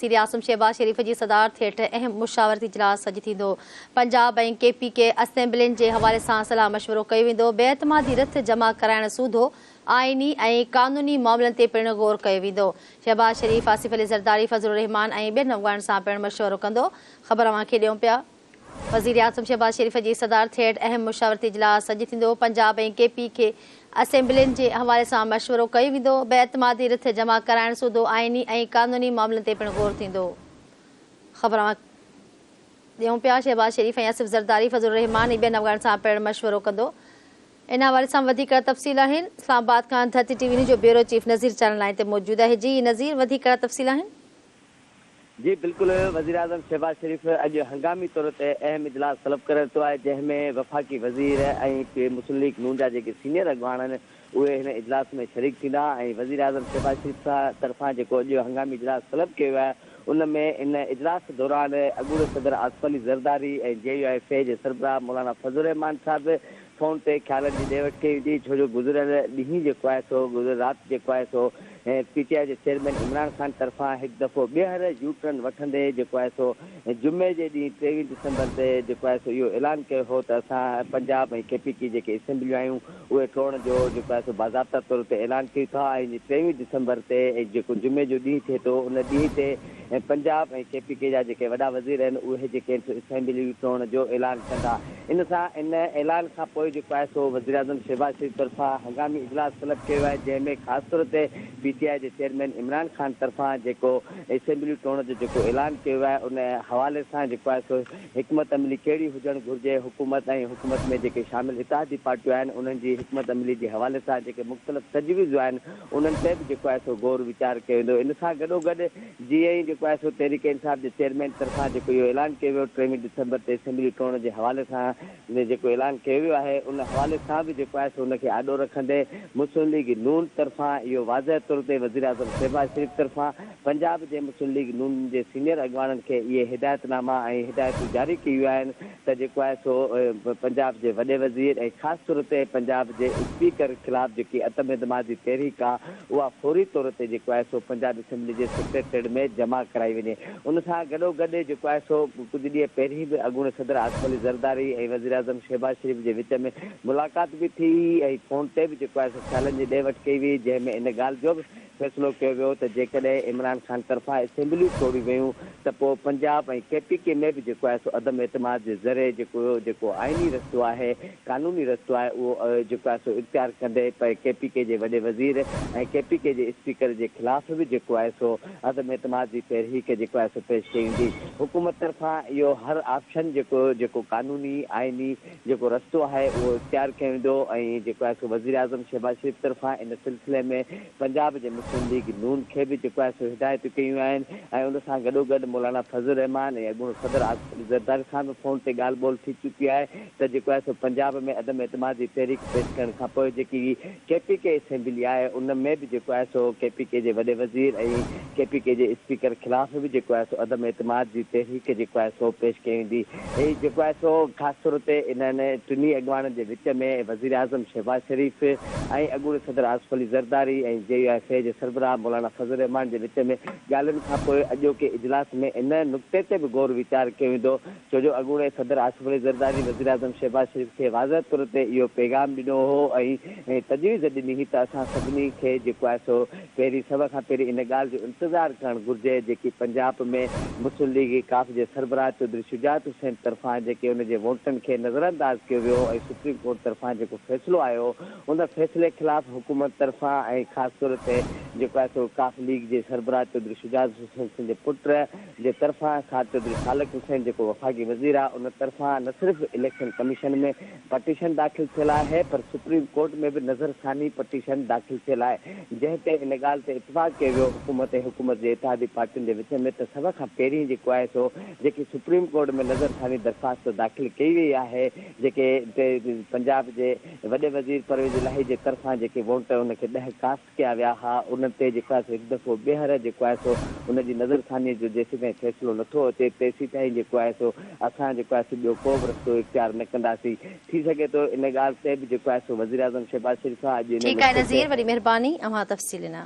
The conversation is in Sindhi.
وزيراعظم شهباز شريف جي صدارت هيٺ اهم مشاورتي اجلاس اڄ ٿيندو، پنجاب ۽ ڪي پي ڪي اسيمبلين جي حوالي سان صلاح مشورو ڪيو ويندو، بي اعتمادي رٿ جمع ڪرائڻ سوڌو آئيني ۽ قانوني معاملن تي پڻ غور ڪيو ويندو، شهباز شريف آصف علي زرداري، فضل الرحمان ۽ ٻين اڳواڻن سان پڻ مشورو ڪندو، خبر اوهان کي ڏيون پيا. وزيراعظم شهباز شريف جي صدارت هيٺ اهم مشاورتي اجلاس اڄ ٿيندو، پنجاب ۽ ڪي پي ڪي اسيمبلين جي حوالي سان مشورو ڪيو ويندو، بي اعتمادي رٿ جمع ڪرائڻ سوڌو آئيني ۽ قانوني معاملن تي پڻ غور ٿيندو. خبر اوهان ڏيون پيا، شهباز شريف ۽ آصف زرداري، فضل الرحمان ۽ ٻين اڳواڻن سان پڻ مشورو ڪندو. ان حوالي سان وڌيڪ تفصيل آهن، اسلام آباد کان ڌرتي ٽي وي نيوز جو bureau chief Nazir channel line تي موجود آهي، جي نذير وڌيڪ ڪهڙا تفصيل آهن؟ جي بلڪل وزيراعظم شهباز شريف اڄ هنگامي طور تي اهم اجلاس طلب ڪري ورتو آهي جنهن ۾ وفاقي وزير ۽ مسلم ليگ نون جا جيڪي سينيئر اڳواڻ آهن اهي هن اجلاس ۾ شريڪ ٿيندا ۽ وزيراعظم شهباز شريف طرفان جيڪو اڄ هنگامي اجلاس طلب ڪيو ويو آهي ان ۾ ان اجلاس دوران اڳوڻي صدر آصف علي زرداري ۽ جي يو آء في جي سربراهه مولانا فضل الرحمان صاحب فون تي خيالن جي ڏي وٺ ڪئي ويندي ڇو جو گذريل ڏينهن جيڪو آهي سو گذريل رات جيڪو آهي سو پي ٽي آء جي چيئرمين عمران خان طرفان هڪ دفعو ٻيهر يو ٽرن وٺندي جيڪو آهي سو جمعي جي ڏينهن 23 ڊسمبر تي جيڪو آهي سو اهو اعلان ڪيو هو ته اسان پنجاب ۽ ڪي پي ڪي جيڪي اسيمبليون آهيون اهي ٽوڙڻ جو جيڪو آهي سو باضابطا طور تي اعلان ڪيون ٿا ۽ 23 ڊسمبر تي جيڪو جمعي جو ڏينهن ٿئي ٿو ان ڏينهن تي پنجاب ۽ ڪي پي ڪي جا جيڪي وڏا وزير آهن اهي جيڪي آهن سو اسيمبليون ٽوڙڻ جو اعلان ڪندا. ان سان ان اعلان کان پوء جيڪو آهي سو وزيراعظم شهباز شريف طرفان هنگامي اجلاس طلب ڪيو ويو آهي جنهن ۾ خاص طور تي پي ٽي آء جي چيئرمين عمران خان طرفان جيڪو اسيمبليون ٽوڙڻ جو جيڪو اعلان ڪيو ويو آهي ان حوالي سان جيڪو آهي سو حڪمت عملي ڪهڙي هجڻ گهرجي حڪومت ۽ حڪومت ۾ جيڪي شامل اتحادي پارٽيون آهن انهن جي حڪمت عملي جي حوالي سان جيڪي مختلف تجويزون آهن انهن تي به جيڪو آهي سو غور ويچار ڪيو ويندو. ان سان گڏوگڏ جيئن ئي جيڪو آهي سو تحريڪ انصاف جي چيئرمين طرفان جيڪو اهو اعلان ڪيو ويو 23 ڊسمبر تي اسيمبلي ٽوڙڻ جي حوالي سان جيڪو اعلان ڪيو ويو آهي ان حوالي سان به جيڪو آهي سو ان کي آڏو رکندي مسلم ليگ نون طرفان اهو واضح طور تي وزيراعظم شهباز شريف طرفان پنجاب جي مسلم ليگ نون جي سينيئر اڳواڻن کي اهي هدايت ناما ۽ هدايتون جاري ڪيون ويون آهن ته جيڪو آهي سو پنجاب جي وڏي وزير ۽ خاص طور تي پنجاب جي اسپيڪر خلاف جيڪي عدم اعتماد جي تحريڪ آ اها فوري طور تي جيڪو آهي سو پنجاب اسيمبلي جي سيڪريٽريٽ ۾ جمع ڪرائي وڃي. ان سان گڏوگڏ جيڪو آهي سو ڪجهه ڏينهن پهرين به اڳوڻي صدر آصف علي زرداري ۽ وزيراعظم شهباز شريف جي وچ ۾ ملاقات به ٿي ۽ فون تي به جيڪو آهي سو خيالن جي ڏي وٺ ڪئي وئي جنهن ۾ ان ڳالهه جو به فيصلو ڪيو ويو ته جيڪڏهن عمران خان طرفان اسيمبليون ٽوڙيون ويون ته پوء پنجاب ۽ ڪي پي ڪي ۾ به جيڪو آهي سو عدم اعتماد جي ذريعي جيڪو جيڪو آئيني رستو آهي قانوني رستو آهي اهو جيڪو آهي سو اختيار ڪندي پ ڪي پي ڪي جي وڏي وزير ۽ ڪي پي ڪي جي اسپيڪر جي خلاف به جيڪو آهي سو عدم اعتماد جي تحريڪ جيڪو آهي سو پيش ڪئي ويندي حڪومت طرفان اهو هر آپشن جيڪو جيڪو قانوني آئيني جيڪو رستو آهي اهو اختيار ڪيو ويندو ۽ جيڪو آهي سو وزيراعظم شهباز شريف طرفان ان سلسلي ۾ پنجاب جي مسلم ليگ نون کي به جيڪو آهي سو هدايتون ڪيون آهن ۽ ان سان گڏوگڏ مولانا فضل الرحمان ۽ اڳوڻو صدر آصف علي زرداري سان به فون تي ڳالهه ٻولهه ٿي چڪي آهي ته جيڪو آهي سو پنجاب ۾ عدم اعتماد جي تحريڪ پيش ڪرڻ کانپوء جيڪي ڪي پي ڪي اسيمبلي آهي ان ۾ به جيڪو آهي سو ڪي پي ڪي جي وڏي وزير ۽ ڪي پي ڪي جي اسپيڪر خلاف به جيڪو آهي سو عدم اعتماد جي تحريڪ جيڪو آهي سو پيش ڪئي ويندي. هي جيڪو آهي سو خاص طور تي انهن ٽنهي اڳواڻن جي وچ ۾ وزيراعظم شهباز شريف ۽ اڳوڻي صدر آصف علي زرداري ۽ جي يو آء في جي سربراهه مولانا فضل الرحمان جي وچ ۾ ڳالهين کانپوء اڄوڪي اجلاس ۾ ان نقطي تي به غور ويچار ڪيو ويندو ڇو جو اڳوڻي صدر آصف علي زرداري وزيراعظم شهباز شريف کي واضح طور تي اهو پيغام ڏنو هو ۽ تجويز ڏني هئي ته اسان سڀني کي جيڪو آهي سو پهرين سڀ کان پهرين ان ڳالهه جو انتظار ڪرڻ گهرجي جيڪي پنجاب ۾ مسلم ليگ قاف جي سربراهه چوڌري شجاعت حسين طرفان جيڪي ان جي ووٽن کي نظرانداز ڪيو ويو ۽ سپريم ڪورٽ طرفان جيڪو فيصلو آيو ان فيصلي خلاف حڪومت طرفان ۽ خاص طور تي جيڪو آهي سو قاف ليگ جي سربراهه چوڌري شجاعت حسين جي پٽ جي طرفان سعد چوڌري سالڪ حسين جيڪو وفاقي وزير آهي ان طرفان نه صرف اليڪشن ڪميشن ۾ پٽيشن داخل ٿيل آهي پر سپريم ڪورٽ ۾ به نظر ثاني پٽيشن داخل ٿيل آهي جنهن تي ان ڳالهه تي اتفاق ڪيو ويو حڪومت ۽ حڪومت جي اتحادي پارٽين جي وچ ۾ ته سڀ کان پهرين جيڪو آهي سو جيڪي سپريم ڪورٽ ۾ نظر ثاني درخواست داخل ڪئي وئي آهي جيڪي پنجاب جي وڏي وزير پرويز الاهي جي طرفان جيڪي ووٽ ان کي 10 ڪاسٽ ڪيا ويا ها انهن تي جيڪو آهي سو هڪ دفعو ٻيهر جيڪو آهي سو ان جي نظرثانيء جو جيسيتائين فيصلو نه ٿو اچي تيسيتائين جيڪو آهي سو اسان جيڪو آهي سو ٻيو ڪو به رستو اختيار نه ڪنداسين ٿي سگهي ٿو ان ڳالهه تي به جيڪو آهي سو وزيراعظم شهباز شريف سان اڄ ان ٺيڪ آهي نقطي تي نذير وڏي مهرباني اوهان تفصيل ڏنا.